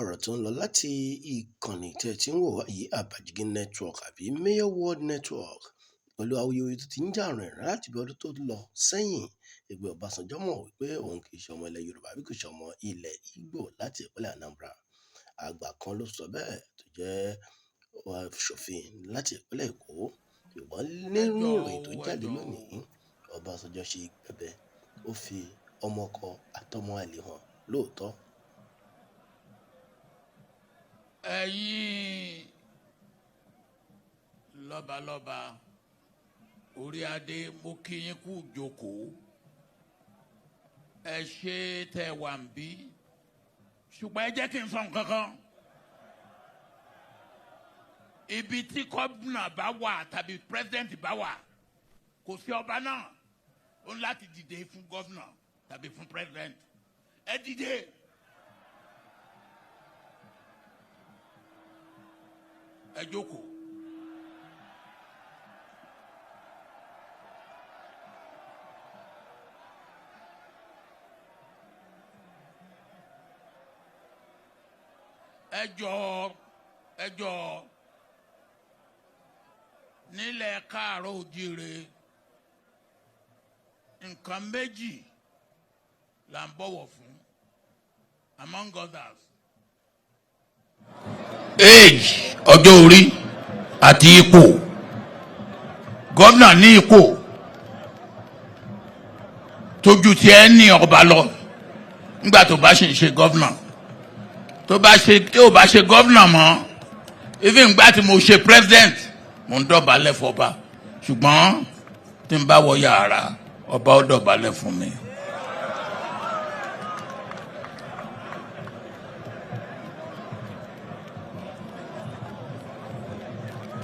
Ọ̀rọ̀ tó ń lọ láti ìkànnì tẹ́ ẹ ti ń wò wá yìí, Àbàjìgì Network àbí Mayor World Network, pẹ̀lú awuyewuye tó ti ń jà rìnrìn láti bí ọdún tó lọ sẹ́yìn. Ẹgbẹ́ Ọbásanjọ́ mọ̀ wípé òun kì í ṣe ọmọ ilẹ̀ Yorùbá bí kò ṣe ọmọ ilẹ̀ Ìgbò láti ìpínlẹ̀ Anambra. Àgbà kan ló sọ bẹ́ẹ̀ tó jẹ́ aṣòfin láti ìpínlẹ̀ Èkó. Ṣùgbọ́n nínú ìròyìn tó jáde lónìí, Ọbásanjọ́ ṣe bẹbẹ, ó fi ọmọ ọkọ àtọmọ àlè hàn lóòótọ́. Ẹ̀yin lọ́balọ́ba, orí adé, mo kí yín kú jókòó. Ẹ ṣe tẹ́ wà ń bí, ṣùgbọ́n ẹ jẹ́ kí n sọ nǹkan kan. Ibi tí gómìnà bá wà tàbí president bá wà, kò sí ọba náà, ó ní láti dìde fún gómìnà tàbí fún president. Ẹ dìde. Ẹ jókòó. Ẹ jọ̀ọ́, ẹ jọ̀ọ́, nílẹ̀ káàárọ̀ òjíire, nǹkan méjì là ń bọ̀wọ̀ fún, among others: age, ọjọ́ orí, àti ipò. Gómìnà ní ipò tójú tí ẹ ní ọba lọ nígbà tó bá ṣe ń ṣe gómìnà. Tó bá ṣe tí ò bá ṣe gómìnà mọ́, even ìgbà tí mo ṣe president, mo ń dọ̀bálẹ̀ fọba, ṣùgbọ́n tí n bá wọ yàrá ọba, ó dọ̀bálẹ̀ fún mi.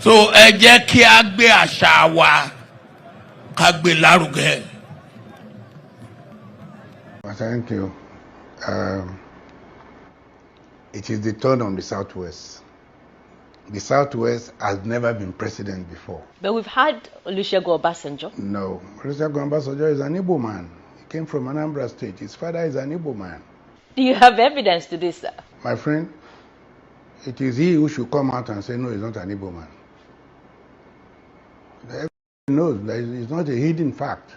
So ẹ jẹ́ kí a gbé àṣà wa, ká gbé lárugẹ. Well, thank you. It is the turn on the Southwest. The Southwest has never been president before. But we've had Olusegun Obasanjo. No. Olusegun Obasanjo is an Igbo man. He came from Anambra State. His father is an Igbo man. Do you have evidence to this, sir? My friend, it is he who should come out and say, no, he's not an Igbo man. Everybody knows that it's not a hidden fact.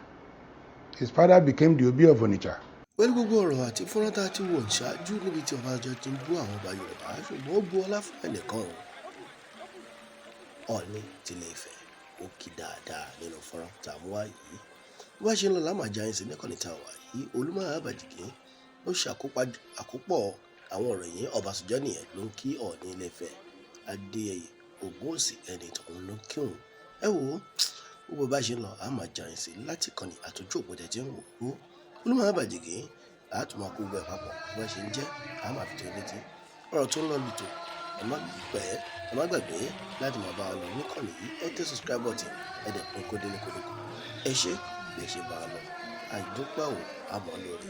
His father became the Obi of Onitsha. Pẹ̀lú gbogbo ọ̀rọ̀ àti fọ́nrán tá a ti wò ṣáájú níbi tí Ọbásanjọ́ ti ń bú àwọn ọba Yorùbá, ṣùgbọ́n ó bu ọlá fún ẹnìkan o, Ọọ̀ni tilẹ̀ Ifẹ̀, ó kí dáadáa nínú fọ́nrán tá a mú wá yìí. Bó bá ṣe ń lọ lámàjá yín sí níkànnì tá a wà yìí. Olúmọ̀ Àbàjìgì ló ṣe àkópọ̀ àwọn ọ̀rọ̀ yìí. Ọbásanjọ́ nìyẹn ló ń kí Ọọ̀ni Ilé Ifẹ̀ Adéyẹyè Ògúnwùsì. Ẹni tọ̀hún ló ń kí òun. Ẹ wò ó, gbogbo bá ṣe ń lọ àmàjá yín sí láti kànnì àtúntò òpó tẹ̀ tí ń wò ó. Olúmọ̀ Àbàjìgì àtúmọ̀ kó gbogbo ẹ̀ papọ̀ bó ṣe ń jẹ́, a máa fi tó létí. Ọ̀rọ̀ tó ń lọ lùtò, ẹ má pẹ́, ẹ má gbàgbé láti máa bá wa lọ níkànnì yìí. Ẹ tẹ subscribe button, ẹ dẹ̀ pín kó délé kódókó. Ẹ ṣé bí ẹ ṣe bá wa lọ, àìdúpẹ́ ò àmọ́ lórí.